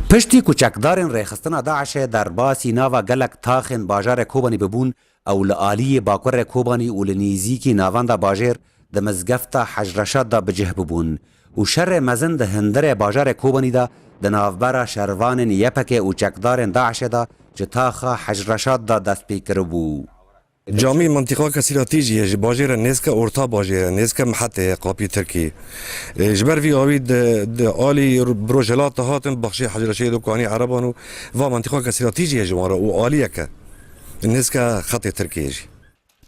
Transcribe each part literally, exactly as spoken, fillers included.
Piştî ku çekdarên rêxistina DAIŞê derbasî nava gelek taxên bajarê Kobanî bibûn, ew li aliyê bakurê Kobanî û li nîzîkî navenda bajêr di mizgefta Hec Reşad de bi cih bibûn û şerê mezin di hundirê bajarê Kobanî de di navbera şervanên Y P G û çekdarên DAIŞê de ji taxa Hec Reşad de dest pê kiribû. Camî mintîqaka stratejî ye, ji bajêre nêzke orta bajêre, nêzke mihetê ye, qapî Tirkî. E, ji ber vî awî di, di alî ro-, bi rojhilat de hatin, baxşê Hecreşê do kanî Ereban û va mintîqaka stratejî ye ji wan re û aliyeke nêzke xetê Tirkiyê jî.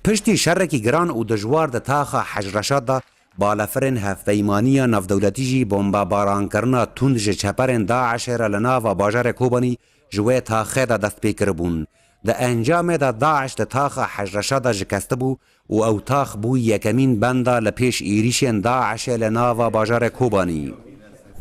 Piştî şerekî giran û dijwar di taxa Hecreşad de, balefirên hevpeymaniya navdewletî jî bombebaran kirina tund ji çeperên DAIŞê re li nava bajarê Kobanî ji wê taxê de dest pê kiribûn. Di encamê de DAIŞ di taxa Hecreşa de şikestibû û ew tax bû yekemîn benda li pêş êrîşên DAIŞê li nava bajarê Kobanî.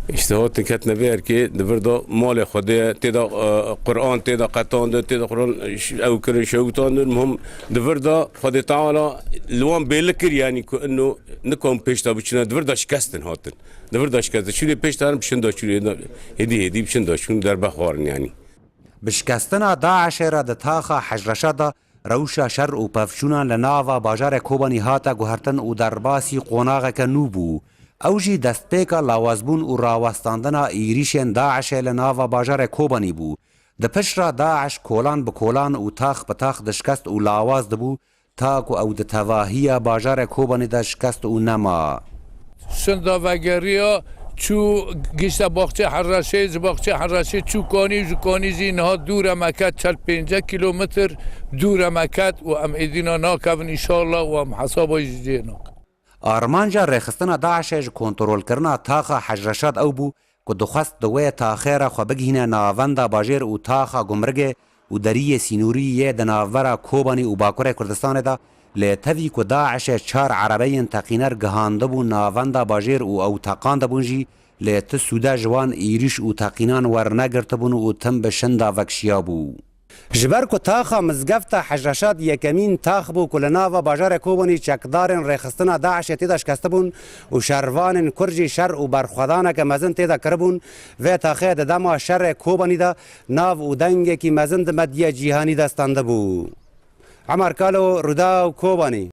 Îşte hatin ketine vê erkê, di vir de malê Xwedê ye, tê de, e, Quran tê de qetandin, tê de Quran ş-, ew kirin, şewitandin, muhim di vir de Xwedê Teala li wan bêli kir, yanî ku ino nikom pêş de biçine, di vir de şikestin hatin. Di vir de şikestin. Şûnê pêş de herin, bi şinda şûnê de hêdî hêdî bi şinda şûn derbe xwarin yanî. Bi şikestina DAIŞê re di taxa Hecreşa de rewşa şer û pevçûnan li nava bajarê Kobanî hate guhertin û derbasî qonaxeke nû bû. Ew jî destpêka lawazbûn û rawestandina êrîşên DAIŞê li nava bajarê Kobanî bû. Di pişt re DAIŞ kolan bi kolan û tax bi tax dişkest û lawaz dibû, ta ku ew di tevahiya bajarê Kobanî de şikest û nema. Şinda vegeriya, çû gişte baxçê Hereşê, ji baxçê Hereşê çû Kanî, ji Kanî jî niha dûre me ket çel pêncî kîlometr dûre me ket û em êdîna nakevin înşallah û em hesaba jî jê nakin. Armanca rêxistina DAIŞê ji kontrolkirina taxa Hecreşad ew bû, ku dixwest di wê taxê re xwe bigihîne navenda bajêr û taxa Gumrigê û deriyê sînorî yê di navbera Kobanî û Bakurê Kurdistanê de, lê tevî ku DAIŞê çar erebeyên teqîner gihandibûn navenda bajêr û ew teqandibûn jî, lê ti sûde ji wan êrîş û teqînan wernegirtibûn û tim bi şinda vekşiyabû. Ji ber ku taxa mizgefta Hecreşad yekemîn tax bû ku li nava bajarê Kobanî çekdarên rêxistina DAIŞê tê de şikestibûn û şervanên Kurd jî şer û berxwedaneke mezin tê de kiribûn, vê taxê di dema şerê Kobanî de nav û dengekî mezin di medya cîhanî de standibû. Emer Kalo, Rûdaw, Kobanî.